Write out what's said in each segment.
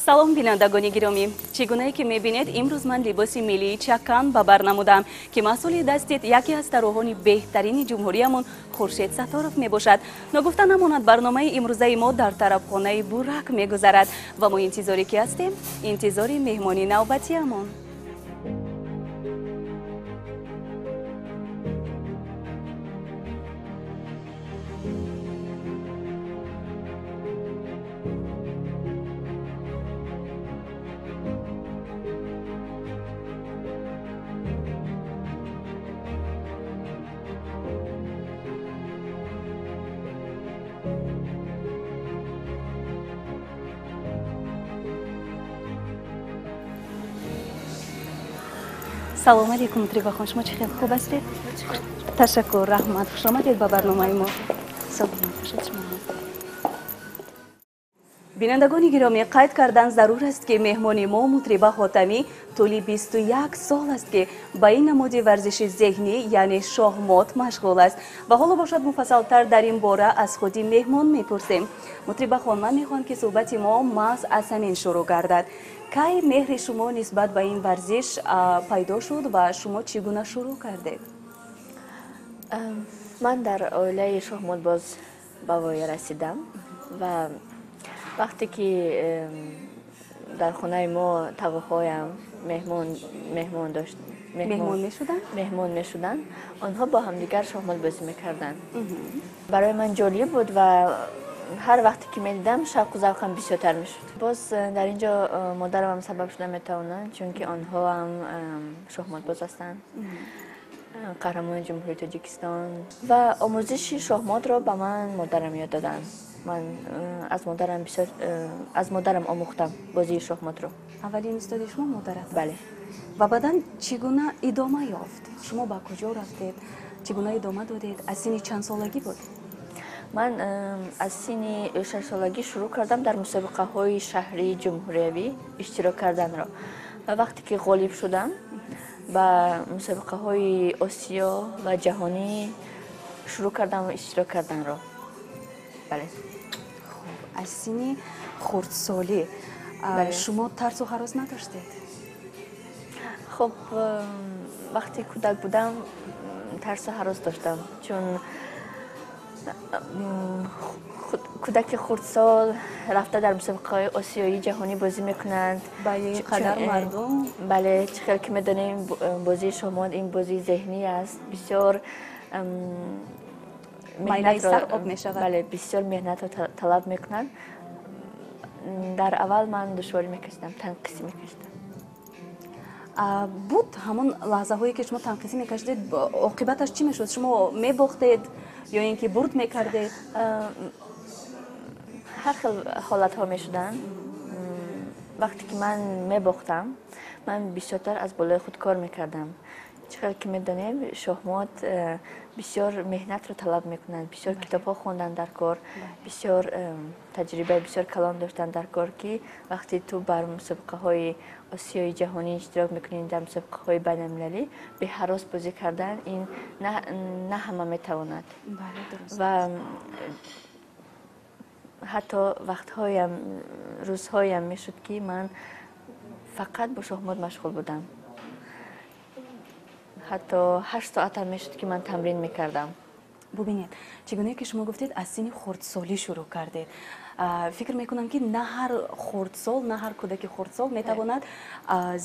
Салом, бинандагони гиромӣ. Чӣ гунае ки мебинед, имрӯз ман либоси миллии чакан ба бар намудам, ки маҳсули дасти яке аз тарроҳони беҳтарини ҷумҳуриямон Хуршед Сатторов мебошад. Ногуфта намонад, барномаи имрӯзаи мо дар тарабхонаи Бурак мегузарад ва мо интизори ки ҳастем? Интизори меҳмони навбатиямон. Салом алейкум, Мутрибахон, шумо чӣ хел, хуб ҳастед? Ташаккур, раҳмат, хуш омадед ба барномаи мо. Саломат бошед шумо. Бинандагони гиромӣ, қайд кардан зарур аст, ки меҳмони мо Мутриба Хотамӣ тӯли 21 сол аст, ки ба ин намуди варзиши зеҳнӣ, яъне шоҳмот, машғул аст. Ва ҳоло бошад, муфассалтар дар ин бора аз худи меҳмон мепурсем. Мутрибахон, ман мехоҳам, ки суҳбати мо маҳз аз ҳамин шурӯъ гардад. Кай меҳри шумо нисбат ба ин варзиш пайдо шуд ва шумо чӣ гуна шурӯъ кардед? Ман дар оилаи шоҳмотбоз ба воя расидам ва вақте ки дар хонаи мо тағоҳоям меҳмон дошт, меҳмон мешуданд, меҳмон мешуданд, онҳо бо ҳамдигар шоҳмот бозӣ мекарданд. Барои ман ҷолиб буд ва ҳар вақте ки медидам, шавқу завқам бисёртар мешуд. Боз дар ин ҷо модарам сабаб шуда метавонанд, чунки онҳо ҳам шоҳмотбоз ҳастанд, қаҳрамони Ҷумҳурии Тоҷикистон, ва омӯзиши шоҳмотро ба ман модарам ёд доданд. Ман аз модарам бисёр, аз модарам омӯхтам бозии шоҳмотро. Аввалин устоди шумо модарат? Бале. Ва баъдан чӣ гуна идома ёфт? Шумо ба куҷо рафтед, чӣ гуна идома додед? Аз синни чанд солагӣ буд? Ман аз синни 6-солагӣ шурӯъ кардам дар мусобиқаҳои шаҳрии ҷумҳуриявӣ иштирок карданро ва вақте ки ғолиб шудам, ба мусобиқаҳои Осиё ва ҷаҳонӣ шурӯъ кардам иштирок карданро. Бале. Хуб, аз синни хурдсолӣ шумо тарсу ҳарос надоштед? Хуб, вақте кӯдак будам, тарсу ҳарос доштам, чун кӯдаки хурдсол рафта дар мусобиқаҳои осиёии ҷаҳонӣ бозӣ мекунанд. Бале, қадар мардум. Бале, чӣ хел ки медонем, бозии шоҳмот ин бозии зеҳнӣ аст, бисёр майнаи сар об мешавад. Бале, бисёр меҳнатро талаб мекунанд. Дар аввал ман душворӣ мекашидам, танқисӣ мекашидам. Буд ҳамон лаҳзаҳое, ки шумо танқисӣ мекашидед, оқибаташ чӣ мешуд? Шумо мебохтед ё ин ки бурд мекардед? Ҳар хел ҳолатҳо мешуданд. Вақте ки ман мебохтам, ман бисёртар аз болои худ кор мекардам. Чӣ хел ки медонем, шоҳмот бисёр меҳнатро талаб мекунанд, бисёр китобҳо хондан дар кор, бисёр таҷрибаи бисёр калон доштан дар кор, ки вақте ту бар мусобиқаҳои осиёи ҷаҳонӣ иштирок мекунӣ, дар мусобиқаҳои байналмилалӣ беҳарос бозӣ кардан ин на ҳама метавонад. Ва ҳатто вақтҳоям, рӯзҳоям мешуд, ки ман фақат бо шоҳмот машғул будам. Ҳатто 8 соатам мешуд, ки ман тамрин мекардам. Бубинед, чӣ гунае ки шумо гуфтед, аз синни хурдсолӣ шурӯъ кардед. Фикр мекунам, ки на ҳар хурдсол, на ҳар кӯдаки хурдсол метавонад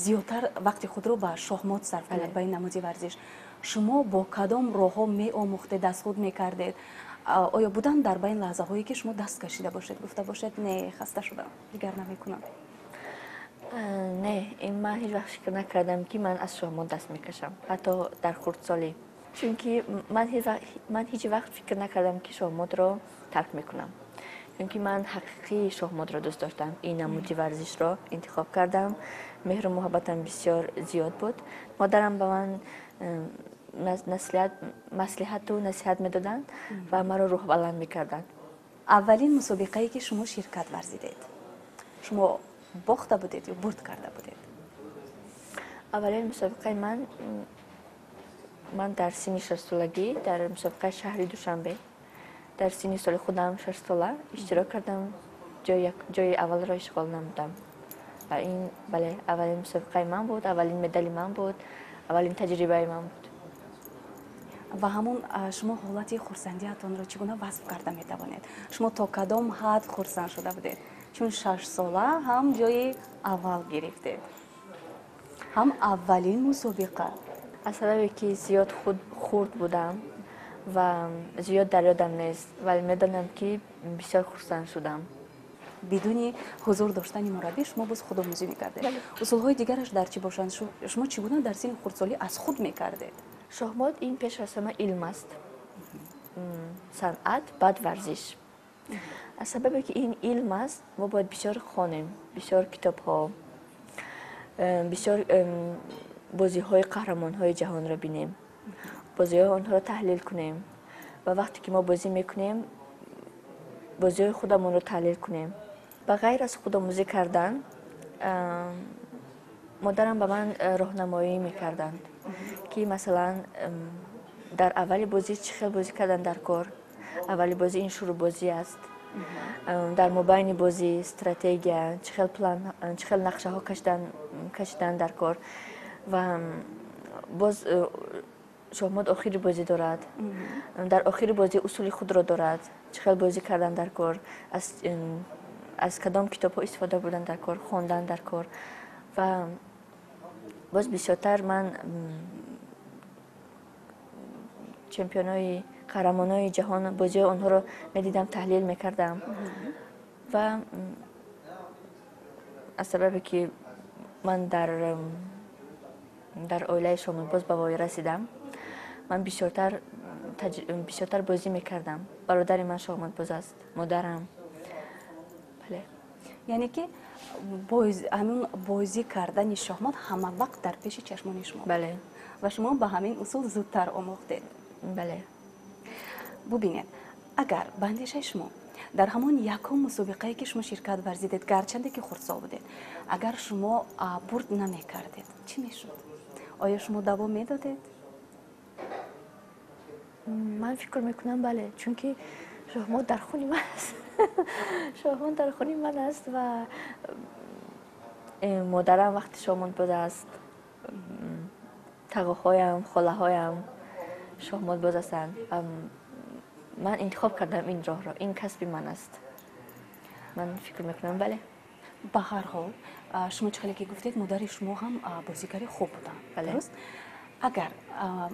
зиёдтар вақти худро ба шоҳмот сарф кунад, ба ин намуди варзиш. Шумо бо кадом роҳҳо меомӯхтед, аз худ мекардед? Оё буданд дар байн лаҳзаҳое, ки шумо даст кашида бошед, гуфта бошед: «Не, хаста шудам, дигар намекунам»? Не, ин ман ҳеҷ вақт фикр накардам, ки ман аз шоҳмот даст мекашам, ҳатто дар хурдсолӣ, чунки ман ҳеҷ вақт фикр накардам, ки шоҳмотро тарк мекунам, чунки ман ҳақиқии шоҳмотро дӯст доштам, ин намуди варзишро интихоб кардам. Меҳру муҳаббатам бисёр зиёд буд. Модарам ба ман маслиҳату насиҳат медоданд ва маро рӯҳбаланд мекарданд. Аввалин мусобиқае, ки шумо ширкат варзидед, шумо бохта будед ё бурд карда будед? Аввалин мусобиқаи ман, ман дар синни 6-солагӣ дар мусобиқаи шаҳри Душанбе, дар синни соли худам, 6-сола, иштирок кардам, ҷои аввалро ишғол намудам. Ва ин, бале, аввалин мусобиқаи ман буд, аввалин медали ман буд, аввалин таҷрибаи ман буд. Ва ҳамон шумо ҳолати хурсандиатонро чӣ гуна васф карда метавонед? Шумо то кадом ҳад хурсанд шуда будед? Чун 6-сола ҳам ҷои аввал гирифтед, ҳам аввалин мусобиқа. Аз сабабе ки зиёд хурд будам ва зиёд дар ёдам нест, вале медонам, ки бисёр хурсанд шудам. Бидуни ҳузур доштани мураббӣ шумо боз худомӯзӣ мекардед. Усулҳои дигараш дар чӣ бошанд? Шумо чӣ гуна дар синни хурдсолӣ аз худ мекардед? Шоҳмот ин пеш аз ҳама илм аст, санъат, баъд варзиш. Аз сабабе ки ин илм аст, мо бояд бисёр хонем, бисёр китобҳо, бисёр бозиҳои қаҳрамонҳои ҷаҳонро бинем, бозиҳои онҳоро таҳлил кунем ва вақте ки мо бозӣ мекунем, бозиҳои худамонро таҳлил кунем. Ба ғайр аз худомӯзӣ кардан, модарам ба ман роҳнамоӣ мекарданд, ки масалан, дар аввали бозӣ чӣ хел бозӣ кардан дар кор. Аввали бозӣ ин шурӯъбозӣ аст, дар мобайни бозӣ стратегия, чӣ хел план, чӣ хел нақшаҳо кашидан дар кор. Ва боз шоҳмот охири бозӣ дорад, дар охири бозӣ усули худро дорад, чӣ хел бозӣ кардан дар кор, аз кадом китобҳо истифода бурдан дар кор, хондан дар кор. Ва боз бисёртар ман чемпионои, қаҳрамонои ҷаҳон, бозиҳои онҳоро медидам, таҳлил мекардам. Ва аз сабабе ки ман дар оилаи шоҳмотбоз ба воя расидам, ман бисёртар бозӣ мекардам. Бародари ман шоҳмотбоз аст, модарам, бале. Яъне ки ҳамин бозӣ кардани шоҳмот ҳама вақт дар пеши чашмони шумо? Бале. Ва шумо ба ҳамин усул зудтар омӯхтед? Бале. Бубинед, агар ба андешаи шумо, дар ҳамон якум мусобиқае, ки шумо ширкат варзидед, гарчанде ки хурдсол будед, агар шумо бурд намекардед, чӣ мешуд? Оё шумо давом медодед? Ман фикр мекунам, бале, чунки шоҳмот дар хуни ман аст, шоҳмот дар хуни ман аст ва модарам вақти шоҳмотбоз аст, тағоҳоям, холаҳоям шоҳмотбоз ҳастанд. Ман интихоб кардам ин роҳро, ин касби ман аст. Ман фикр мекунам, бале. Ба ҳар ҳол, шумо чӣ хеле ки гуфтед, модари шумо ҳам бозигари хуб буданд, дуруст? Агар,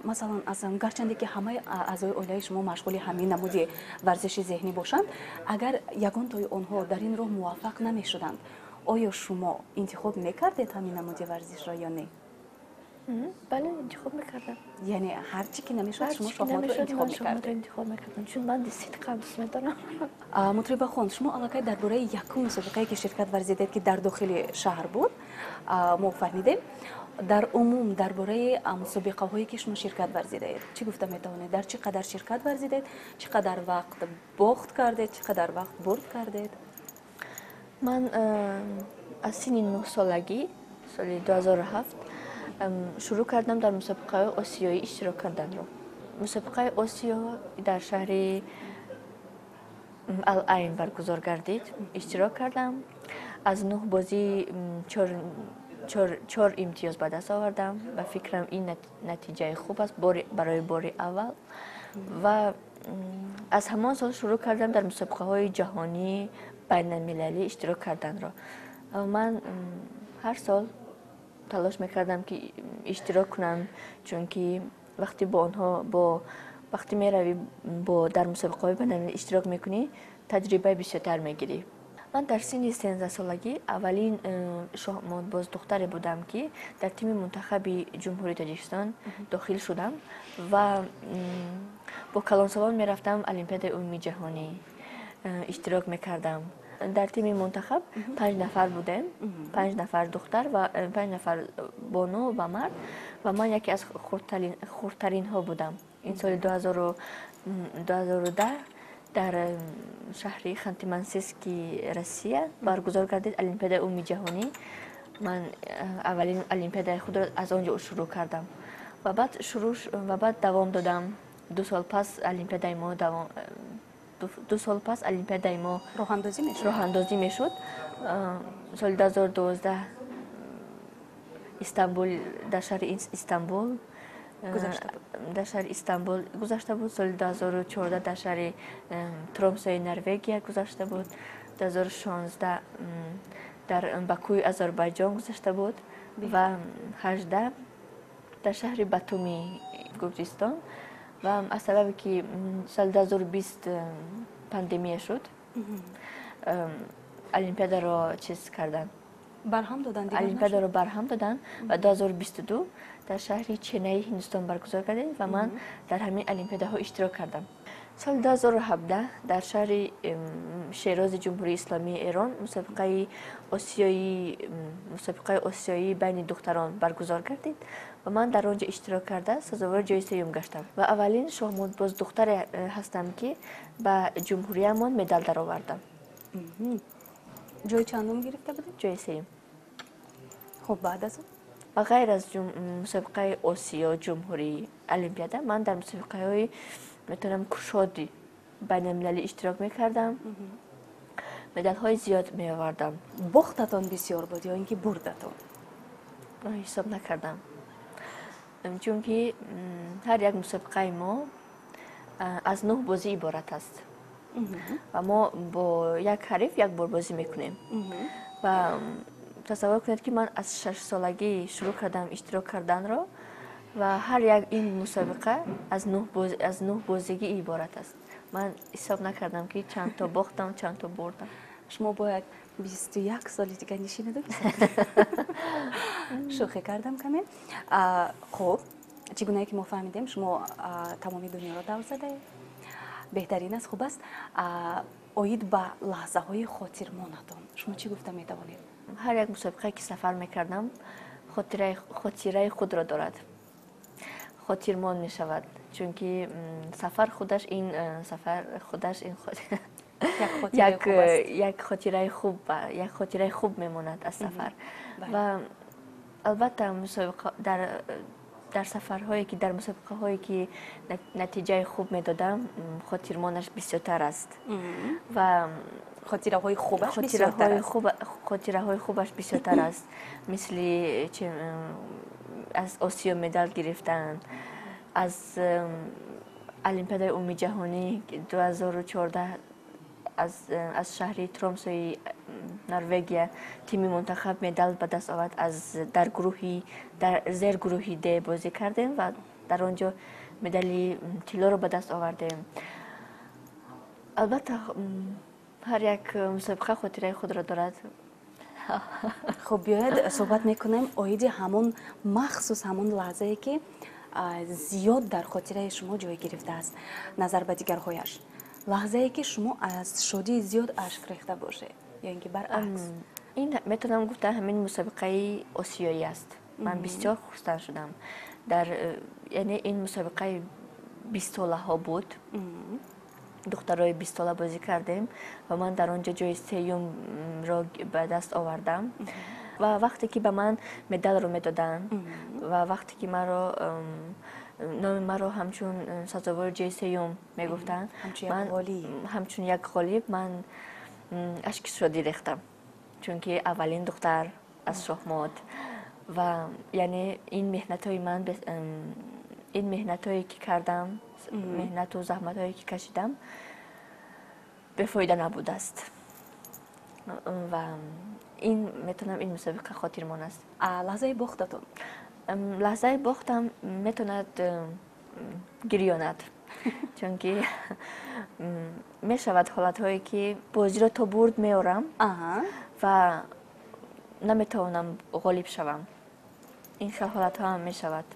масалан, гарчанде ки ҳамаи аъзои оилаи шумо машғули ҳамин намуди варзиши зеҳнӣ бошанд, агар ягон тои онҳо дар ин роҳ муваффақ намешуданд, оё шумо интихоб мекардед ҳамин намуди варзишро ё не? Бале, интихоб мекардам. Яъне ҳар чӣ ки намешуд, шумо шоҳмотро интихоб мекардед? Интихоб мекардам, чун ман сидқан дӯст медорам. Мутрибахон, шумо аллакай дар бораи якум мусобиқае, ки ширкат варзидед, ки дар дохили шаҳр буд, мо фаҳмидем. Дар умум дар бораи мусобиқаҳое, ки шумо ширкат варзидаед, чӣ гуфта метавонед? Дар чӣ қадар ширкат варзидед, чӣ қадар вақт бохт кардед, чӣ қадар вақт бурд кардед? Ман аз синни 9-солагӣ, соли 2007 шурӯъ кардам дар мусобиқаҳои осиёӣ иштирок карданро. Мусобиқаи Осиё дар шаҳри Ал-Айн баргузор гардид, иштирок кардам. Аз нӯҳ бозӣ чор имтиёз ба даст овардам. Ба фикрам, ин натиҷаи хуб аст барои бори аввал. Ва аз ҳамон сол шурӯъ кардам дар мусобиқаҳои ҷаҳонӣ, байналмилалӣ иштирок карданро. Ман ҳар сол талош мекардам, ки иштирок кунам, чунки вақте бо онҳо бо вақте меравӣ, бо дар мусобиқаҳои байналмилалӣ иштирок мекунӣ, таҷрибаи бисёртар мегирӣ. Ман дар синни 13-солагӣ аввалин шоҳмотбоз духтаре будам, ки дар тими мунтахаби Ҷумҳурии Тоҷикистон дохил шудам ва бо калонсолон мерафтам, Олимпиадаи умумии ҷаҳонӣ иштирок мекардам. Дар тими мунтахаб панҷ нафар будем, панҷ нафар духтар ва панҷ нафар бону ва мард, ва ман яке аз хурдтаринҳо будам. Ин соли 2010 дар шаҳри Ханти-Мансийски Россия баргузор гардид Олимпиадаи умумии ҷаҳонӣ. Ман аввалин олимпиадаи худро аз он ҷо шурӯъ кардам ва баъд шурӯъ ва баъд давом додам. 2 сол пас олимпиадаи мо давом. 2 сол пас олимпиадаи мо роҳандозӣ мешуд. Соли 2012 Истанбул, дар шаҳри Истанбул гузашта буд. Соли 2014 дар шаҳри Тромсои Норвегия гузашта буд. 2016 дар Бакуи Озарбойҷон гузашта буд ва 18 дар шаҳри Батуми Гурҷистон. Ва аз сабабе ки соли 2020 пандемия шуд, олимпиадаро чиз карданд, барҳам доданд, олимпиадаро барҳам доданд ва 2022 дар шаҳри Ченнаи Ҳиндустон баргузор кардем ва ман дар ҳамин олимпиадаҳо иштирок кардам. Соли 2017 дар шаҳри Шерози Ҷумҳурии Исломии Эрон мусобиқаи осиёии байни духтарон баргузор гардид ва ман дар он ҷо иштирок карда сазовори ҷои сеюм гаштам ва аввалин шоҳмотбоз духтаре ҳастам, ки ба ҷумҳуриямон медал даровардам. Ҷои чандум гирифта будед? Ҷои сеюм. Хуб, баъд аз он? Ва ғайр аз мусобиқаи Осиё, ҷумҳурӣ, олимпиада, ман дар мусобиқаҳои метавонам кушоди байналмилалӣ иштирок мекардам, медалҳои зиёд меовардам. Бохтатон бисёр буд ё ин ки бурдатон? Ҳисоб накардам, чунки ҳар як мусобиқаи мо аз 9 бозӣ иборат аст ва мо бо як ҳариф як бор бозӣ мекунем. Ва тасаввур кунед, ки ман аз 6-солагӣ шурӯъ кардам иштирок карданро ва ҳар як ин мусобиқа аз 9 бозигӣ иборат аст. Ман ҳисоб накардам, ки чанд то бохтам, чанд то бурдам. Шумо бояд 21 соли дигар нишинеду. Шӯхӣ кардам каме. Хуб, чӣ гунае ки мо фаҳмидем, шумо тамоми дунёро давр задаед. Беҳтарин аст, хуб аст. Оид ба лаҳзаҳои хотирмонатон шумо чӣ гуфта метавонед? Ҳар як мусобиқае ки сафар мекардам, хотираи худро дорад, хотирмон мешавад, чунки сафар худаш ин як хотираи хуб, як хотираи хуб мемонад аз сафар. Ва албатта мусобиқа дар сафарҳое ки дар мусобиқаҳое ки натиҷаи хуб медодам, хотирмонаш бисёртар аст ва хотираҳои хубаш бисёртар аст. Хотираҳои хубаш бисёртар аст, мисли аз Осиё медал гирифтан, аз олимпиадаи умумиҷаҳонӣ 2014 аз шаҳри Тромсои Норвегия тими мунтахаб медал ба даст овард. Дар зергурӯҳи Д бозӣ кардем ва дар он ҷо медали тиллоро ба даст овардем. Албатта ҳар як мусобиқа хотираи худро дорад. Хуб, биёед суҳбат мекунем оиди ҳамон махсус ҳамон лаҳзае, ки зиёд дар хотираи шумо ҷой гирифтааст назар ба дигарҳояш. Лаҳзае, ки шумо аз шодии зиёд ашк рехта бошед ё ин ки баръакс? Ин метавонам гуфта ҳамин мусобиқаи осиёӣ аст. Ман бисёр хурсанд шудам. Яъне ин мусобиқаи 20-солаҳо буд. Духтарои 20-сола бозӣ кардем ва ман дар он ҷо ҷои сеюмро ба даст овардам. Ва вақте ки ба ман медалро медоданд ва вақте ки маро номи маро ҳамчун сазовори ҷои сеюм мегуфтанд, ман ҳамчун як ғолиб ман ашки шодӣ рехтам, чунки аввалин духтар аз шоҳмот ва яъне ин меҳнатҳои ман, ин меҳнатҳое ки кардам, меҳнату заҳматҳое ки кашидам бефоида набудааст ва ин метавонам ин мусобиқа хотирмон аст. Лаҳзаи бохтатон? Лаҳзаи бохтам метавонад гирёнад, чунки мешавад ҳолатҳое ки бозиро то бурд меорам ва наметавонам ғолиб шавам. Ин хел ҳолатҳо ҳам мешавад.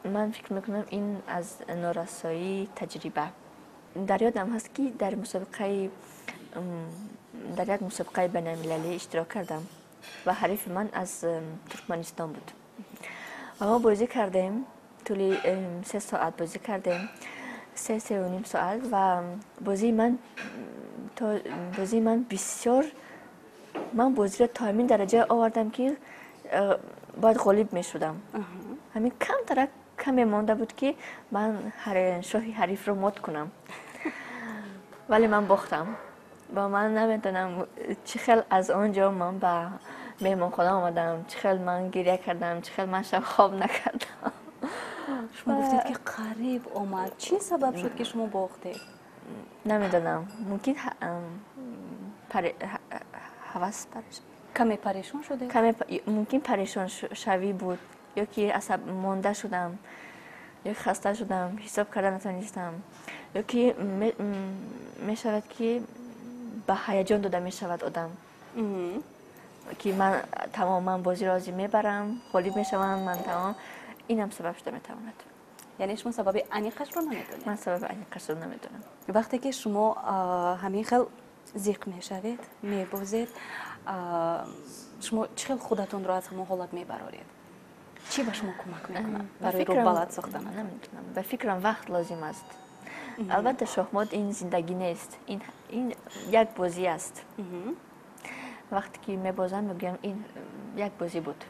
Ман фикр мекунам, ин аз норасоии таҷриба. Дар ёдам ҳаст, ки дар як мусобиқаи байналмилалӣ иштирок кардам ва ҳарифи ман аз Туркманистон буд. Ва мо бозӣ кардем, тӯли 3 соат бозӣ кардем, 3-3.5 соат, ва бозии ман бисёр, ман бозиро то ҳамин дараҷа овардам, ки бояд ғолиб мешудам. Ҳамин камтарак каме монда буд, ки ман шоҳи ҳарифро мот кунам. Вале ман бохтам ва ман намедонам чӣ хел аз он ҷо ман ба меҳмонхона омадам, чӣ хел ман гиря кардам, чӣ хел ман шаб хоб накардам. Шумо гуфтед, ки қариб омад. Чӣ сабаб шуд, ки шумо бохтед? Намедонам, мумкин ҳавас каме парешон шудед? Каме мумкин парешоншавӣ буд, ё ки асаб монда шудам, ё ки хаста шудам, ҳисоб карда натавонистам, ё ки мешавад, ки ба ҳаяҷон дода мешавад одам, ки ман тамом, ман бозиро озӣ мебарам, ғолиб мешавам, ман тамом. Инам сабаб шуда метавонад. Яъне шумо сабаби аниқашро намедонед? Ман сабаби аниқашро намедонам. Вақте ки шумо ҳамин хел зиқ мешавед, мебозед, шумо чӣ хел худатонро аз ҳамон ҳолат мебароред? Чӣ ба шумо кӯмак мекунад барои рӯҳбаланд сохтан? Намедонам, ба фикрам, вақт лозим аст. Албатта, шоҳмот ин зиндагӣ нест, ин як бозӣ аст. Вақте ки мебозам, мегӯям, ин як бозӣ буд.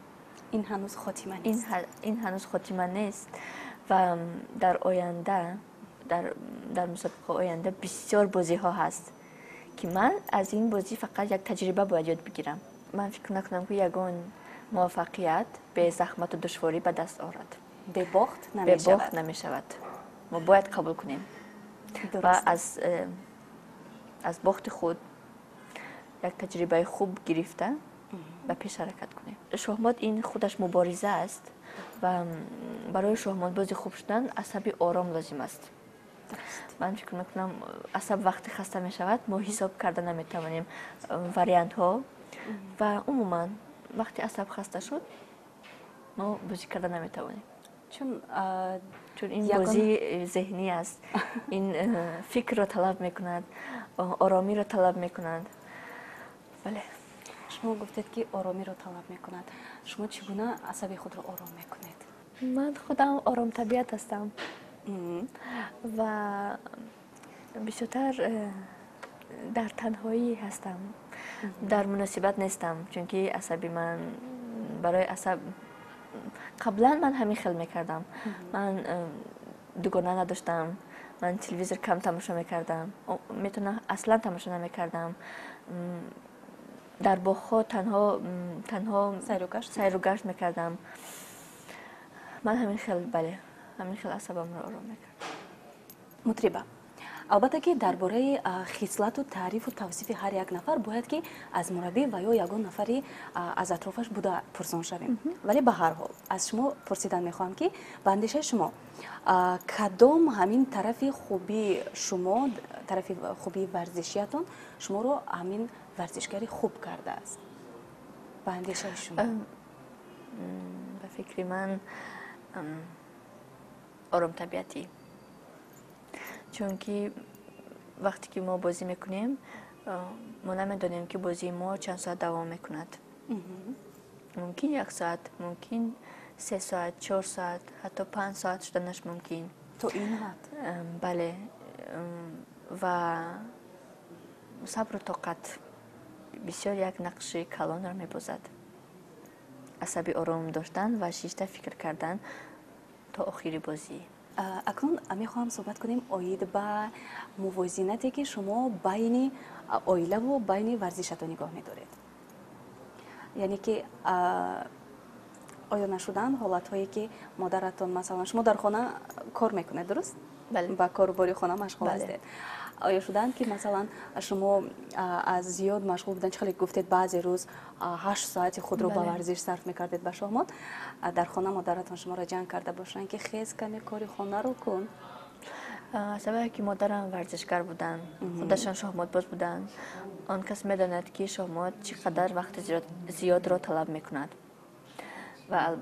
Ин ҳанӯз хотима нест. Ин ҳанӯз хотима нест ва дар оянда, дар мусобиқаи оянда бисёр бозиҳо ҳаст, ки ман аз ин бозӣ фақат як таҷриба бояд ёд бигирам. Ман фикр накунам, ки ягон муваффақият бе заҳмату душворӣ ба даст орад. Бебохт. Бебохт намешавад. Мо бояд қабул кунем ва аз бохти худ як таҷрибаи хуб гирифта, ба пеш ҳаракат кунем. Шоҳмот ин худаш мубориза аст ва барои шоҳмотбози хуб шудан асаби ором лозим аст. Ман фикр мекунам, асаб вақте хаста мешавад, мо ҳисоб карда наметавонем вариантҳо ва умуман вақте асаб хаста шуд, мо бозӣ карда наметавонем. Чун Чун ин бозӣ зеҳнӣ аст, ин фикрро талаб мекунад, оромиро талаб мекунад, бале. Шумо гуфтед, ки оромиро талаб мекунад. Шумо чӣ гуна асаби худро ором мекунед? Ман худам оромтабиат ҳастам ва бисёртар дар танҳоӣ ҳастам, дар муносибат нестам, чунки асаби ман барои асаб. Қаблан ман ҳамин хел мекардам. Ман дугона надоштам, ман телевизор кам тамошо мекардам, метавонам, аслан тамошо намекардам. Дар боғҳо танҳо танҳо сайру гашт мекардам. Ман ҳамин хел, бале, ҳамин хел асабамро ором мекардам. Мутриба, албатта, ки дар бораи хислату таърифу тавсифи ҳар як нафар бояд ки аз мураббӣ ва ё ягон нафари аз атрофаш буда пурсон шавем, вале ба ҳар ҳол аз шумо пурсидан мехоҳам, ки ба андешаи шумо кадом ҳамин тарафи хубии шумо, тарафи хубии варзишиятон шуморо ҳамин варзишгари хуб кардааст, ба андешаи шумо? Ба фикри ман, оромтабиатӣ, чунки вақте ки мо бозӣ мекунем, мо намедонем, ки бозии мо чанд соат давом мекунад. Мумкин як соат, мумкин 3 соат, 4 соат, ҳатто 5 соат шуданаш мумкин. То ин ҳад? Бале. Ва сабру тоқат бисёр як нақши калонро мебозад. Асаби ором доштан ва шишта фикр кардан то охири бозӣ. Акнун мехоҳам суҳбат кунем оид ба мувозинате, ки шумо байни оилаву байни варзишатон нигоҳ медоред. Яъне ки оё нашуданд ҳолатҳое, ки модаратон, масалан, шумо дар хона кор мекунед, дуруст? Ба корубори хона машғул ҳастед. Оё шуданд, ки масалан шумо аз зиёд машғул будан, чӣ хеле гуфтед, баъзе рӯз 8 соати худро ба варзиш сарф мекардед, ба шоҳмот, дар хона модаратон шуморо ҷанг карда бошанд, ки хез, каме кори хонаро кун? Сабабе ки модарам варзишгар буданд, худашон шоҳмотбоз буданд, он кас медонад, ки шоҳмот чӣ қадар вақти зиёдро талаб мекунад, ва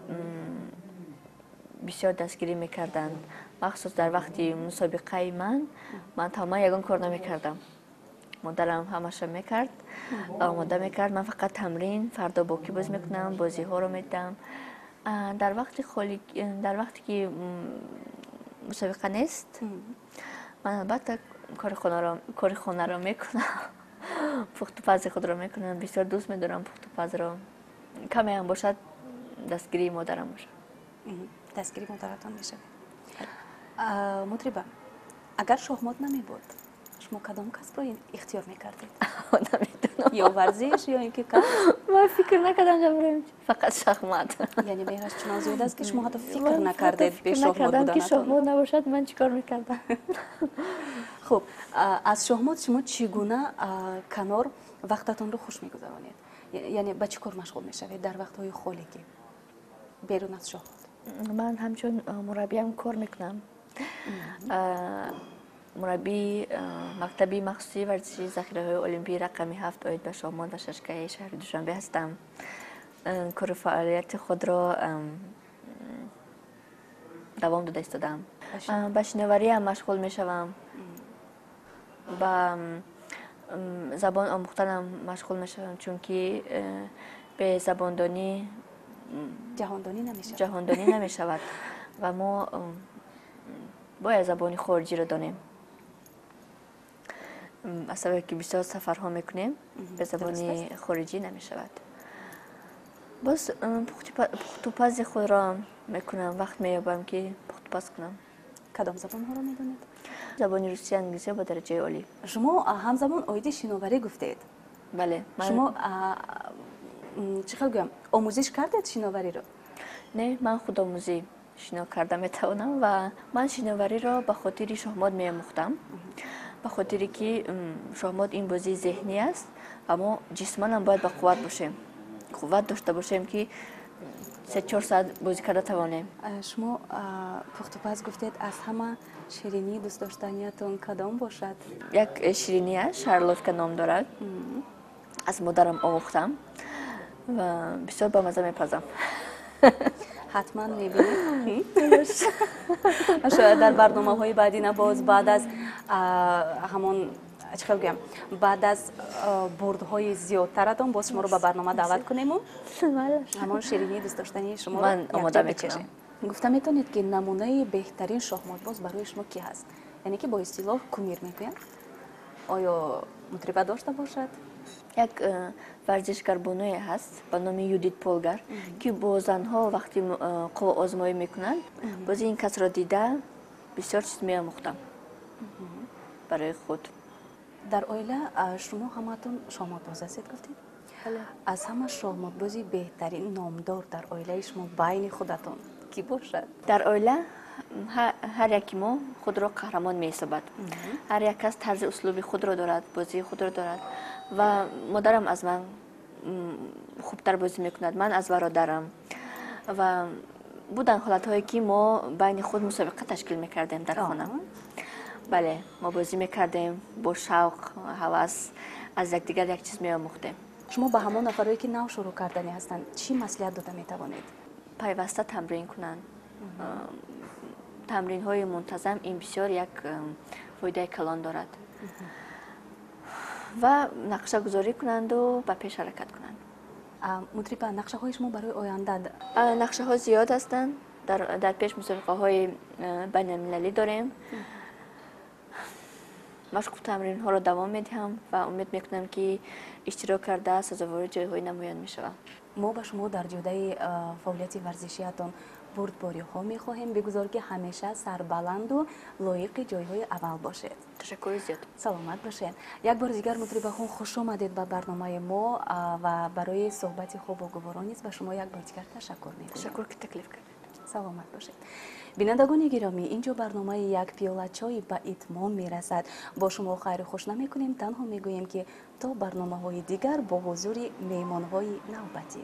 бисёр дастгирӣ мекарданд. Махсус дар вақти мусобиқаи ман ман тамоман ягон кор намекардам, модарам ҳамаша мекард, омода мекард. Ман фақат тамрин, фардо бо кӣ бозӣ мекунам, бозиҳоро медидам. Дар вақти холи, дар вақте ки мусобиқа нест, ман албатта кори хонаро мекунам, пухтупази худро мекунам. Бисёр дӯст медорам пухтупазро. Камеам бошад, дастгирии модарам бошад. Дастгирии модаратон мешавед. Мутриба, агар шоҳмот намебуд, Шумо кадом касбро ихтиёр мекардед? Намедонам. Ё варзиш, ё ин ки касб? Ман фикр накардам дар фақат шахмат. Яъне меҳраш чунон зиёд аст, ки шумо ҳатто фикр накардед бе шоҳмот буданатон. Ки шоҳмот набошад, ман чӣ кор мекардам? Хуб, аз шоҳмот шумо чӣ гуна канор вақтатонро хуш мегузаронед? Яъне ба чӣ кор машғул мешавед дар вақтҳои холигӣ берун аз шоҳмот? Ман ҳамчун мураббиам кор мекунам. Мураббии мактаби махсусии варзишии захираҳои олимпии рақами 7 оид ба шоҳмот ва шашкаи шаҳри Душанбе ҳастам. Кору фаъолияти худро давом дода истодаам. Ба шиновариам машғул мешавам, ба забон омӯхтанам машғул мешавам, чунки бе забондонӣ ҷаҳондонӣ намешавад ва мо бояд забони хориҷиро донем. Аз сабабе ки бисёр сафарҳо мекунем, бе забони хориҷӣ намешавад. Боз пухтупази худро мекунам, вақт меёбам ки пухтупаз кунам. Кадом забонҳоро медонед? Забони русия, англисиро ба дараҷаи олӣ. Шумо ҳамзамон оиди шиноварӣ гуфтед. Бале. Шумо чӣ хел гӯям, омӯзиш кардед шиновариро? Не, ман худомӯзӣ шино карда метавонам ва ман шиновариро ба хотири шоҳмот меомӯхтам. Ба хотире ки шоҳмот ин бозии зеҳнӣ аст ва мо ҷисманам бояд ба қувват бошем, қувват дошта бошем, ки 3-4 соат бозӣ карда тавонем. Шумо пухтупаз гуфтед, аз ҳама ширинии дӯстдоштаниятон кадом бошад? Як ширинӣ аст, шарлотка ном дорад. Аз модарам омӯхтам ва бисёр ба маза мепазам. Ҳатман мебинем. Шояд дар барномаҳои баъдина боз баъд аз ҳамон чӣ хел гӯям, баъд аз бурдҳои зиёдтаратон боз шуморо ба барнома даъват кунему ҳамон ширинии дӯстдоштании шуморо ман омода мекунам. Гуфта метавонед, ки намунаи беҳтарин шоҳмотбоз барои шумо кӣ ҳаст? Яъне ки бо истилоҳ кумир мегӯянд. Оё мутриба дошта бошад? Як варзишгарбонуе ҳаст ба номи Юдит Полгар, ки бо занҳо вақти қувваозмоӣ мекунанд, бози ин касро дида бисёр чиз меомӯхтам барои худ. Дар оила шумо ҳамаатон шоҳмотбоз ҳастед, гуфтед? Аз ҳама шоҳмотбози беҳтарин номдор дар оилаи шумо байни худатон кӣ бошад? Дар оила ҳар яки мо худро қаҳрамон меҳисобад. Ҳар як кас тарзи услуби худро дорад, бозии худро дорад ва модарам аз ман хубтар бозӣ мекунад, ман аз бародарам. Ва буданд ҳолатҳое, ки мо байни худ мусобиқа ташкил мекардем дар хона. Бале, мо бозӣ мекардем бо шавқ, ҳавас, аз якдигар як чиз меомӯхтем. Шумо ба ҳамон нафарое, ки нав шурӯъ карданӣ ҳастанд, чӣ маслиҳат дода метавонед? Пайваста тамрин кунанд. Тамринҳои мунтазам ин бисёр як фоидаи калон дорад ва нақшагузорӣ кунанду ба пеш ҳаракат кунанд. Мутриба, нақшаҳои шумо барои оянда? Нақшаҳо зиёд ҳастанд. Дар пеш мусобиқаҳои байналмилалӣ дорем. Машқу тамринҳоро давом медиҳам ва умед мекунам, ки иштирок карда сазовори ҷойҳои намоён мешавам. Мо ба шумо дар ҷодаи фаъолияти варзишиятон бурдбориҳо мехоҳем. Бигузор, ки ҳамеша сарбаланду лоиқи ҷойҳои аввал бошед. Ташаккури зиёд. Саломат бошед. Як бори дигар, мутрибахон, хуш омадед ба барномаи мо ва барои суҳбати хубу гуворо низ ба шумо як бори дигар ташаккур мекунем. Ташаккур, ки таклиф кардед. Саломат бошед. Бинандагони гиромӣ, инҷо барномаи як пиёла чой ба итмом мерасад. Бо шумо хайру хуш намекунем, танҳо мегӯем, ки то барномаҳои дигар бо ҳузури меҳмонҳои навбатӣ.